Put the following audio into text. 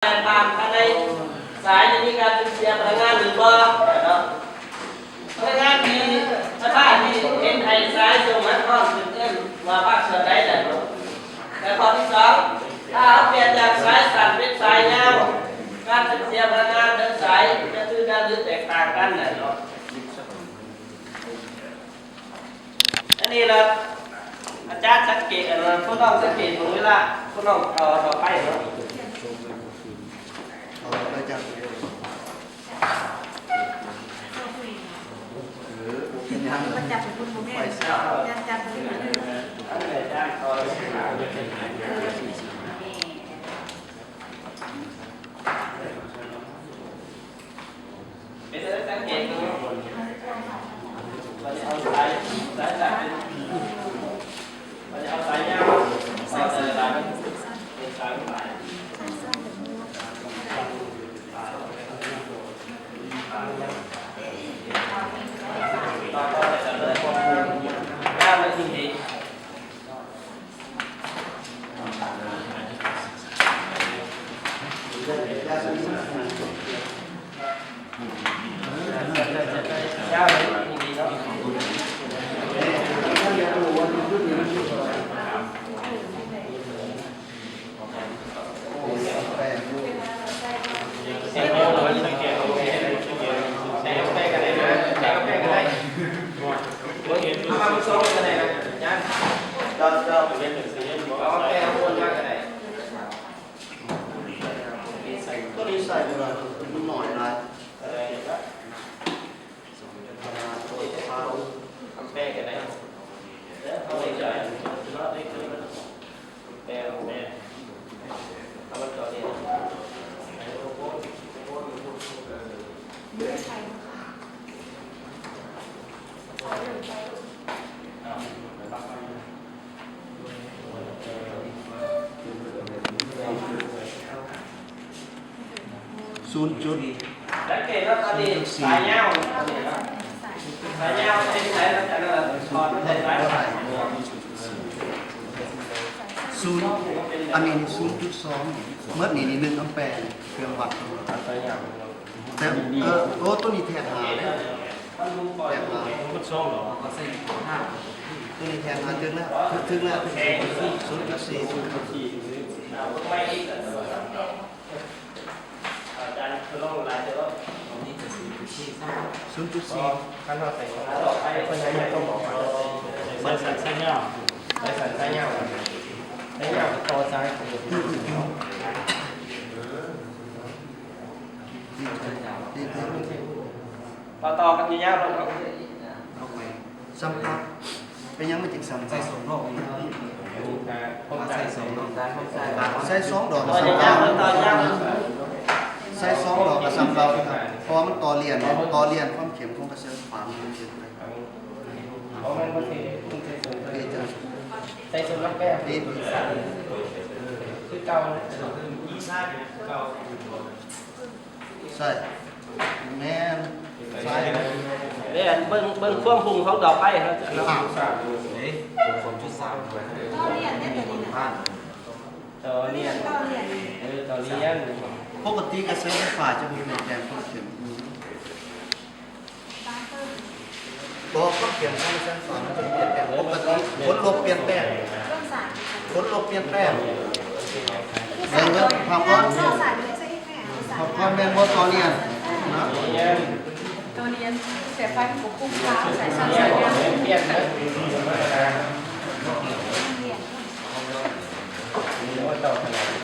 ຜ່ານພາຍໃນສາຍຈະມີການສູນເສຍພະລັງງານຫຼືບໍ່ເນາະ. ພະລັງງານທີ່ ປະທານທີ່ເຮັດໃຫ້ສາຍສົ່ງມັນຮ້ອນຂຶ້ນເອີ້ນວ່າພາກສ່ວນໃດນັ້ນເນາະ. ແລະຂໍ້ທີສອງ ຖ້າເຮົາປ່ຽນຈາກສາຍສັ້ນເປັນສາຍຍາວ ການສູນເສຍພະລັງງານຂອງສາຍຈະຄືກັນຫຼືແຕກຕ່າງກັນນັ້ນເນາະ. ອັນນີ້ລະ ອາຈານສັງເກດ ອັນວ່າ ທົດລອງສັງເກດເບິ່ງເວລາ ທົດລອງຕໍ່ ຕໍ່ໄປເນາະ. ເອົາໄປຈັບ ເອີ ບໍ່ເປັນຫຍັງ ຈັບໄປພຸ້ນບໍ່ແມ່ນ ຈັບ ຈັບໄປພຸ້ນ ອັນນີ້ອາຈານຕໍ່ ເປັນໄດ້ສັງເກດເບິ່ງ ເຮົາຈະເອົາສາຍ ສາຍສັ້ນເປັນ ເຮົາຈະເອົາສາຍຍາວ ເອົາສາຍສັ້ນເປັນສາຍຫຼາຍ ຕໍ່ ຕໍ່ໄປເລີຍ ຍາວໄປທີ່ນີ້. ຕົວນີ້ໃສ່ບໍ່ໄດ້ ມັນໜ້ອຍຫຼາຍ ແປກໍໄດ້ ເອົາໄວ້ໃຈ ແປ ແປ ເອົາມັນຕໍ່ນີ້ ສູນຈຸດ ສັງເກດວ່າຕອນນີ້ສາຍຍາວ ສາຍຍາວເປັນສາຍ ມັນຈະເລີດຖອນ ມັນຈະໄດ້ ສູນ ອັນນີ້ສູນຈຸດສອງ ໝົດນີ້ ນີ້ໜຶ່ງແອມແປ ເຄື່ອງວັດ ສາຍຍາວ ແຕ່ ເອີ ໂອ້ ຕົວນີ້ແທນຫ້າເດ້ ແທນຫ້າ ມັນສອງດອກ ກໍໃສ່ຫ້າ ຕົວນີ້ແທນຫ້າ ຖືກແລ້ວ ຖືກແລ້ວ ສູນຈຸດສີ່ ສູນຈຸດສີ່ ອາຈານ ຄືລອງຫຼາຍເທື່ອ ສູນຈຸດສີ່ ຄັນເຮົາໃສ່ ເພິ່ນໃຫ້ເຮົາຕ້ອງບອກວ່າ ສາຍສັ້ນສາຍຍາວ ສາຍສັ້ນສາຍຍາວ ສາຍຍາວຕໍ່ສາຍ ຕໍ່ໆກັນຍາວໆ ເອົາໄປ ສຳພັບ ເປັນຫຍັງມັນຈຶ່ງສຳພັບ ໃສ່ສອງດອກ ໃສ່ສອງດອກ ໃສ່ສອງດອກກໍສຳເກົ່າ ໃສ່ສອງດອກກໍສຳເກົ່າ ເພາະວ່າມັນຕໍ່ລຽນ ຕໍ່ລຽນຄວາມເຂັ້ມຂອງກະແສໄຟຟ້າ ມັນເປັນຈັ່ງໃດ ເພາະມັນບໍ່ເທ່ ມັນໃສ່ສອງ ເພ ໃສ່ສອງແລ້ວແປ ເພ ຄືເກົ່າ ໃຊ່ ແມ່ນ ໃຊ່ ແມ່ນ ເບິ່ງ ເບິ່ງຄວາມຮຸ່ງຂອງດອກໄຟເນາະ ເອີ ຄວາມຈຸດສາມ ຕໍ່ລຽນເດ້ ຕົວນີ້ນະ ຕໍ່ລຽນ ຕໍ່ລຽນ ເອີ ຕໍ່ລຽນ ປົກກະຕິກະແສໄຟຟ້າຈະບໍ່ປ່ຽນແປງຄວາມເຂັ້ມ ບໍ່ ຄວາມເຂັ້ມຂອງກະແສໄຟຟ້າມັນຈະປ່ຽນແປງປົກກະຕິ ຜົນລົບປ່ຽນແປງ ຜົນລົບປ່ຽນແປງ ເບິ່ງເດີ ພາບກ່ອນ ພາບກ່ອນແມ່ນບໍ່ ຕໍ່ລຽນນະ ຕໍ່ລຽນ ສາຍໄຟມັນກໍພຸ່ງພາວ ສາຍສັ້ນສາຍຍາວ ປ່ຽນເດີ.